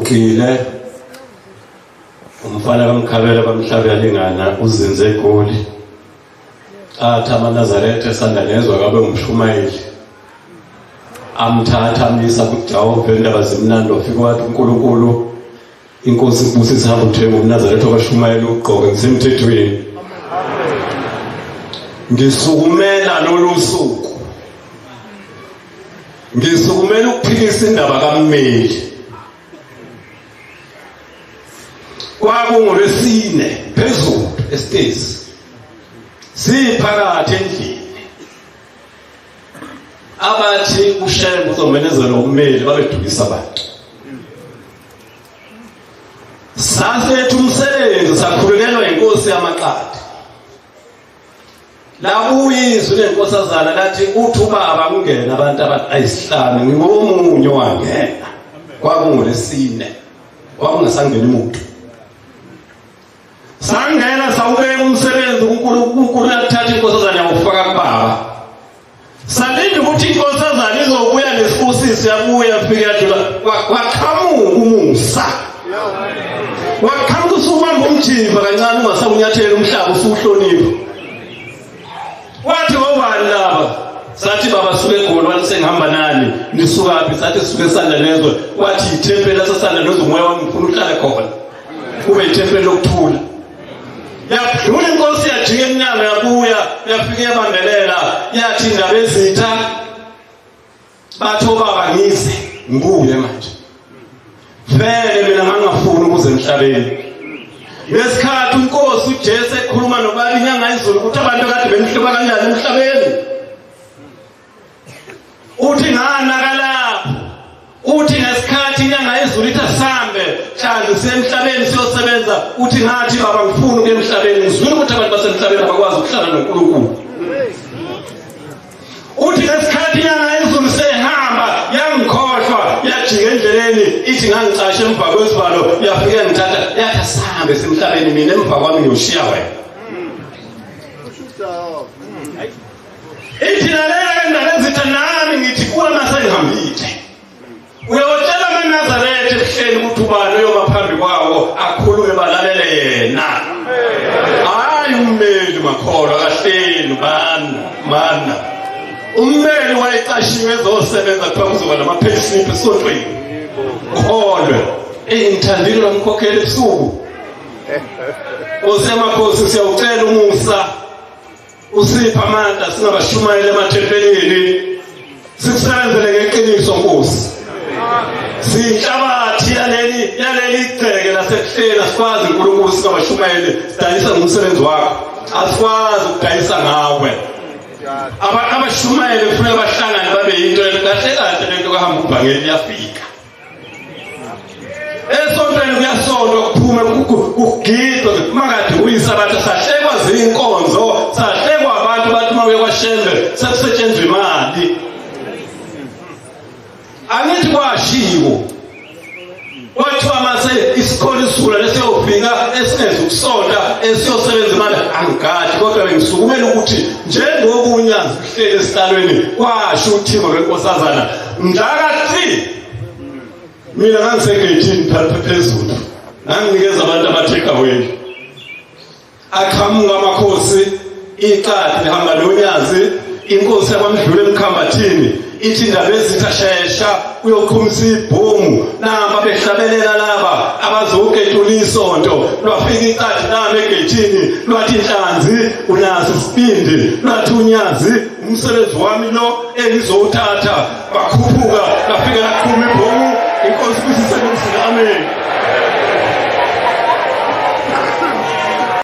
Ngiguqile umfana kaMkhabela bamhlabelingana uzinze eGoli. Athi amaNazaretha esanda nezwa kabe umshumayeli. Amthatha amisa kuJehova indaba zimnandi wafika wathi uNkulunkulu inkosi ibusise hamba uthenga umNazaretha okashumayela ugqoke ngisemthethweni. Ngisukumela lolu suku. Ngisukumela ukuphikisa indaba kammeli. Kwakungolwesine phezulu esitezi. Siphakathi endlini. Abathi uShembe uzomenezela ummeli babedukisa abantu. Sasethu umsebenzi sakhulekelwa inkosi yamaqadi. Labuya izwi lenkosazana lathi uthi ubaba kungena abantu abayisihlanu ngingomunye wangena. Kwakungolesine. Kwakungasangeni umuntu. Sangena sawubeka umsebenzi kuNkulunkulu yakuthatha inkosazana yawufaka kubaba. Salinda ukuthi inkosazana izobuya nesibusiso yabuya fika yadlula kwaqhamuka umusa. Waqhamuka usubamba umjimba kancane ungasawunyathela umhlaba usuhlonipha. Wathi obani laba? Sathi baba suke eGoli wathi sengihamba nani nisukaphi sathi sisuke esanda nezwe wathi ithempeli lasesanda nezwe umoya wami ngifuna uhlale khona kube ithempeli lokuthula. Yadlula inkosi yajika emnyango yabuya yafike yabambelela yathi indaba ezitha bathi obaba ngize ngibuye manje. Vele mina ngangafuni ukuze emhlabeni. Ngesikhathi uNkosi uJesu ekhuluma nobaba inyanga izulu ukuthi abantu kade bemhluba kanjani emhlabeni. Uthi nganaka lapho. Uthi ngesikhathi inyanga yezulu ithi asambe hlanzi sisemhlabeni siyosebenza uthi ngathi baba ngifuna ukuya emhlabeni ngizwile ukuthi abantu basemhlabeni abakwazi ukuhlala noNkulunkulu. Uthi ngesikhathi inyanga yezulu sehamba yangikhohlwa yajika endleleni ithi ngangicashe emva kwesivalo yafike ngithatha yathi asambe semhlabeni mina emva kwami ngiyoshiya wena. Ithi lalela indaba ezitha nami ngithi kuwe masengihambile. Uyotshela amaNazaretha ebuhleni ukuthi ubani uyoma phambi kwawo akhulume balalele yena. Hayi ummeli makholwa kahleni mana mana. Ummeli wayecashiwe ezosebenza kuthiwa kuzoba nama-payslip esontweni. Uholwe. Eyi ngithandile lo mkhokheli ebusuku. Nkosi yamakhosi siyawucela umusa. Usipha amandla singabashumayeli emathempelini. Sikusebenzele ngeqiniso Nkosi. Sinhlabathi yaleli igceke lasekuhleni asikwazi uNkulunkulu singabashumayeli sidayisa ngomsebenzi wakho. Asikwazi ukudayisa ngawe. Abashumayeli kufuneka bahlangane babe yinto kahle kahle lento kahamba ubhangeli iyafika. Esontweni kuyasontwa kuphume kugidwe makade kuyisabatha sahlekwa zinkonzo sahlekwa abantu bathi uma uye kwaShembe sekusetshenzwa imali. Angithi kwashiwo kwathiwa mase isikole isula lesiyofika esingezi ukusonta esiyosebenza imali angigadi kodwa bengisukumela ukuthi njengoba unyazi kuhleli esihlalweni kwasho uthingo lwenkosazana mhlaka 3 mina ngangisegeyithini phezulu nganginikeza abantu ama-take away aqhamuka amakhosi iqadi lihamba nonyazi inkosi yakwamdlula emkhambathini ithi indaba ezitha shesha uyoqhumisa ibhomu namba behlabelela laba abazoketula isonto lwafika iqadi nami egeyithini lwathi inhlanzi unaso isibindi lwathi unyazi umsebenzi wami lo engizowuthatha bakhuphuka lafika laqhuma ibhomu inkosi kusise komsila amen.